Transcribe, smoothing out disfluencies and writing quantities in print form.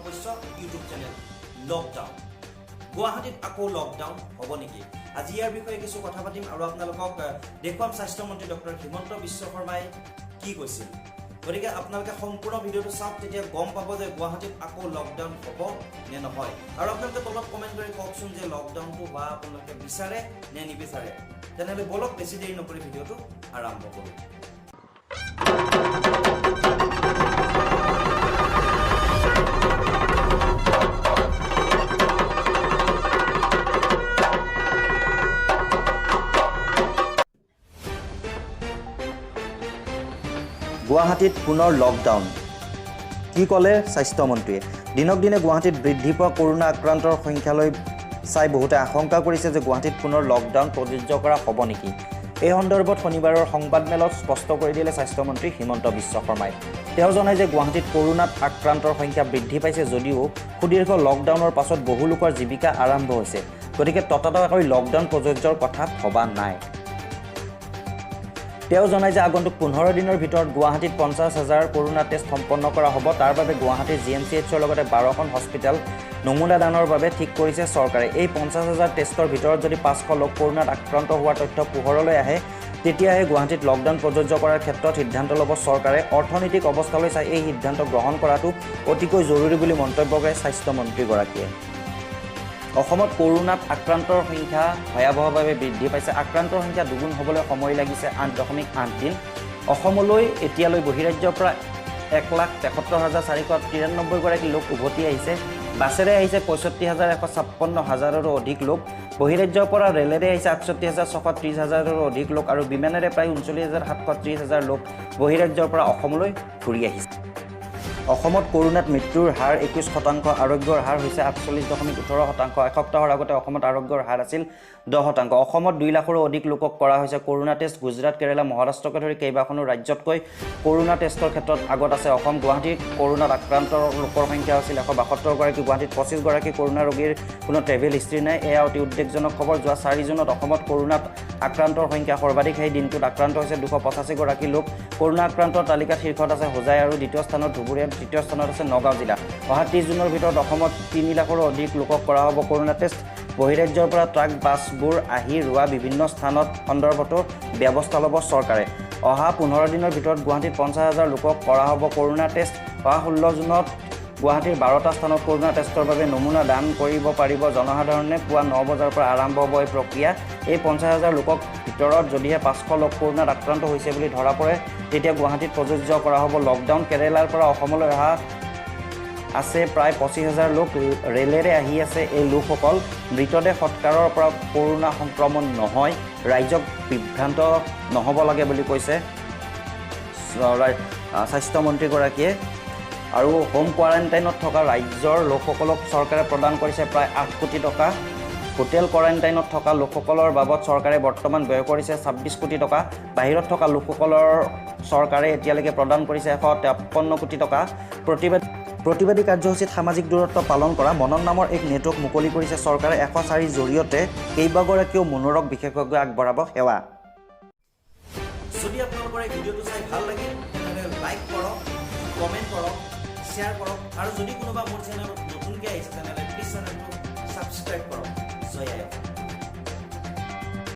সৰ্বস্ব YouTube channel. Lockdown, গুৱাহাটীত আকৌ লকডাউন হ'ব নেকি? আজি ইয়াৰ বিষয়ে কিছু কথা পাতিম আৰু আপোনালোকক দেখুৱাম স্বাস্থ্যমন্ত্ৰী ডক্টৰ হিমন্ত বিশ্ব শৰ্মাই কি কৈছিল। গতিকে আপোনালোকে সম্পূৰ্ণ ভিডিঅ'টো চাওক, তেতিয়া গম পাব যে গুৱাহাটীত আকৌ লকডাউন হ'ব নে নহয়। আৰু আপোনালোকে তলত কমেণ্ট কৰি কওকচোন যে লকডাউনটো হোৱা আপোনালোকে বিচাৰে নে নিবিচাৰে। তেনেহ'লে ব'লক, বেছি দেৰি নকৰি ভিডিঅ'টো আৰম্ভ কৰোঁ। গুৱাহাটীত পুনৰ লকডাউন, কি ক'লে স্বাস্থ্যমন্ত্ৰীয়ে? দিনক দিনে গুৱাহাটীত বৃদ্ধি পোৱা কৰোণা আক্ৰান্তৰ সংখ্যালৈ চাই বহুতে আশংকা কৰিছে যে গুৱাহাটীত পুনৰ লকডাউন প্ৰযোজ্য কৰা হ'ব নেকি। এই সন্দৰ্ভত শনিবাৰৰ সংবাদমেলত স্পষ্ট কৰি দিলে স্বাস্থ্যমন্ত্ৰী হিমন্ত বিশ্ব শৰ্মাই। তেওঁ জনায় যে গুৱাহাটীত কৰোণাত আক্ৰান্তৰ সংখ্যা বৃদ্ধি পাইছে যদিও সুদীৰ্ঘ লকডাউনৰ পাছত বহু লোকৰ জীৱিকা আৰম্ভ হৈছে। গতিকে ততাতৈয়াকৈ লকডাউন প্ৰযোজ্যৰ কথা ভবা নাই। তেওঁ জনায় যে আগন্তুক 15 দিনৰ ভিতৰত গুৱাহাটীত 50,000 কৰোণা টেষ্ট সম্পন্ন কৰা হ'ব। তাৰ বাবে গুৱাহাটীৰ জি এম চি এইচৰ লগতে 12খন হস্পিটেল নমুনা দানৰ বাবে ঠিক কৰিছে চৰকাৰে। এই 50,000 টেষ্টৰ ভিতৰত যদি 500 লোক কৰোণাত আক্ৰান্ত হোৱাৰ তথ্য পোহৰলৈ আহে, তেতিয়াহে গুৱাহাটীত লকডাউন প্ৰযোজ্য কৰাৰ ক্ষেত্ৰত সিদ্ধান্ত ল'ব চৰকাৰে। অৰ্থনৈতিক অৱস্থালৈ চাই এই সিদ্ধান্ত গ্ৰহণ কৰাটো অতিকৈ জৰুৰী বুলি মন্তব্য কৰে স্বাস্থ্যমন্ত্ৰীগৰাকীয়ে। অসমত কৰোণাত আক্ৰান্তৰ সংখ্যা ভয়াৱহভাৱে বৃদ্ধি পাইছে। আক্ৰান্তৰ সংখ্যা দুগুণ হ'বলৈ সময় লাগিছে 8.8 দিন। অসমলৈ এতিয়ালৈ বহিৰাজ্যৰ পৰা 1,73,493 গৰাকী লোক উভতি আহিছে। বাছেৰে আহিছে 65,156 হাজাৰৰো অধিক লোক। বহিৰাজ্যৰ পৰা ৰেলেৰে আহিছে 68,630 হাজাৰৰো অধিক লোক আৰু বিমানেৰে প্ৰায় 39,730 হাজাৰ লোক বহিৰাজ্যৰ পৰা অসমলৈ ঘূৰি আহিছে। অসমত কৰোণাত মৃত্যুৰ হাৰ 21%, আৰোগ্যৰ হাৰ হৈছে 48.18%। এসপ্তাহৰ আগতে অসমত আৰোগ্যৰ হাৰ আছিল 10%। অসমত 2 লাখৰো অধিক লোকক কৰা হৈছে কৰোণা টেষ্ট। গুজৰাট, কেৰালা, মহাৰাষ্ট্ৰকে ধৰি কেইবাখনো ৰাজ্যতকৈ কৰোণা টেষ্টৰ ক্ষেত্ৰত আগত আছে অসম। গুৱাহাটীত কৰোণাত আক্ৰান্ত লোকৰ সংখ্যা আছিল 172গৰাকী। গুৱাহাটীত 25গৰাকী কৰোণা ৰোগীৰ কোনো ট্ৰেভেল হিষ্ট্ৰী নাই। এয়া অতি উদ্বেগজনক খবৰ। যোৱা 4 জুনত অসমত কৰোণাত আক্ৰান্তৰ সংখ্যা সৰ্বাধিক। সেই দিনটোত আক্ৰান্ত হৈছে 285গৰাকী লোক। কৰোণা আক্ৰান্তৰ তালিকাত শীৰ্ষত আছে হোজাই আৰু দ্বিতীয় স্থানত ধুবুৰী আৰু তৃতীয় স্থানত আছে নগাঁও জিলা। অহা 30 জুনৰ ভিতৰত অসমত 3 লাখৰো অধিক লোকক কৰা হ'ব কৰোণা টেষ্ট। বহিৰাজ্যৰ পৰা ট্ৰাক, বাছবোৰ আহি ৰোৱা বিভিন্ন স্থানত সন্দৰ্ভতো ব্যৱস্থা ল'ব চৰকাৰে। অহা 15 দিনৰ ভিতৰত গুৱাহাটীত 50,000 লোকক কৰা হ'ব কৰোণা টেষ্ট। অহা 16 জুনত গুৱাহাটীৰ 12টা স্থানত কৰোণা টেষ্টৰ বাবে নমুনা দান কৰিব পাৰিব জনসাধাৰণে। পুৱা 9 বজাৰ পৰা আৰম্ভ হ'ব এই প্ৰক্ৰিয়া। এই 50,000 লোকক ভিতৰত যদিহে 500 লোক কৰোণাত আক্ৰান্ত হৈছে বুলি ধৰা পৰে, তেতিয়া গুৱাহাটীত প্ৰযোজ্য কৰা হ'ব লকডাউন। কেৰালাৰ পৰা অসমলৈ অহা আছে প্ৰায় 25,000 লোক। ৰেলেৰে আহি আছে এই লোকসকল। মৃতদেহ সৎকাৰৰ পৰা কৰোণা সংক্ৰমণ নহয়, ৰাইজক বিভ্ৰান্ত নহ'ব লাগে বুলি কৈছে স্বাস্থ্যমন্ত্ৰীগৰাকীয়ে। আৰু হোম কোৱাৰেণ্টাইনত থকা ৰাজ্যৰ লোকসকলক চৰকাৰে প্ৰদান কৰিছে প্ৰায় 8 কোটি টকা। হোটেল কোৱাৰেণ্টাইনত থকা লোকসকলৰ বাবদ চৰকাৰে বৰ্তমান ব্যয় কৰিছে 26 কোটি টকা। বাহিৰত থকা লোকসকলৰ চৰকাৰে এতিয়ালৈকে প্ৰদান কৰিছে 153 কোটি টকা। প্ৰতিবাদী কাৰ্যসূচীত সামাজিক দূৰত্ব পালন কৰা মনন নামৰ এক নেটৱৰ্ক মুকলি কৰিছে চৰকাৰে। 104ৰ জৰিয়তে কেইবাগৰাকীও মনোৰোগ বিশেষজ্ঞই আগবঢ়াব সেৱা। যদি আপোনালোকৰ এই ভিডিঅ'টো চাই ভাল লাগিল, তেনেহ'লে লাইক কৰক, কমেণ্ট কৰক, শ্বেয়াৰ কৰক আৰু যদি কোনোবা মোৰ চেনেলত নতুনকৈ আহিছে, তেনেহ'লে প্লিজ চেনেলটো ছাবস্ক্ৰাইব কৰক। জয় আই অসম।